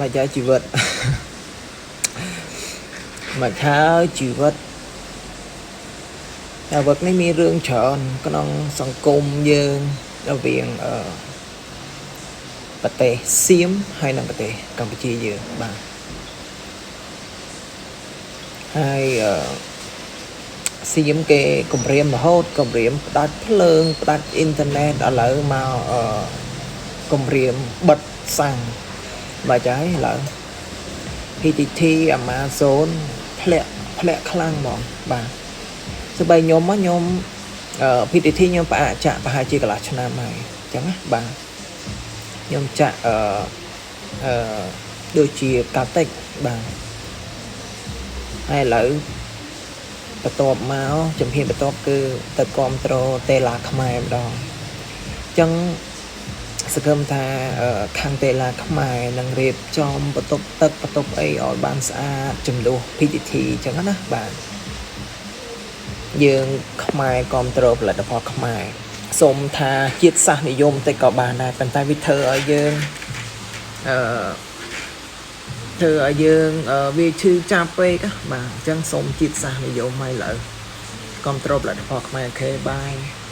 មកចាជីវិត មកហើយជីវិតតែវឹកនេះមានរឿងច្រើនក្នុងសង្គមយើងរវាងអឺប្រទេសសៀមហើយនិងប្រទេសកម្ពុជាយើងបាទហើយអឺសៀមគេគម្រាមរហូតគម្រាមផ្ដាច់ភ្លើងផ្ដាច់អ៊ីនធឺណិតឥឡូវមកអឺគម្រាមបិទសាំងបាទចាហើយឥឡូវ PTT Amazon ធ្លាក់ធ្លាក់ខ្លាំងហ្មងបាទសម្បីខ្ញុំមកខ្ញុំអឺ PTT ខ្ញុំផ្អាកចាក់ប្រហែលជាកន្លះឆ្នាំហើយអញ្ចឹងណាបាទខ្ញុំចាក់អឺអឺដូចជាកាតិចបាទហើយឥឡូវបន្ទាប់មកជំហានបន្ទាប់គឺទៅគ្រប់ត្រូលតេឡាខ្មែរម្ដងអញ្ចឹងសង្ឃឹមថាខាងតេឡាខ្មែរនឹងរៀបចំបន្ទប់ទឹកបន្ទប់អីឲ្យបានស្អាតចំនួន PTT អញ្ចឹងណាបាទយើងខ្មែរគ្រប់ត្រូលផលិតផលខ្មែរសូមថាជាតិសាសន៍និយមតិចក៏បានដែរប៉ុន្តែវាធ្វើឲ្យយើងអឺធ្វើឲ្យយើងវាឈឺចាប់ពេកបាទអញ្ចឹងសូមជាតិសាសន៍និយមឲ្យឡើយគ្រប់ត្រូលផលិតផលខ្មែរ OK bye.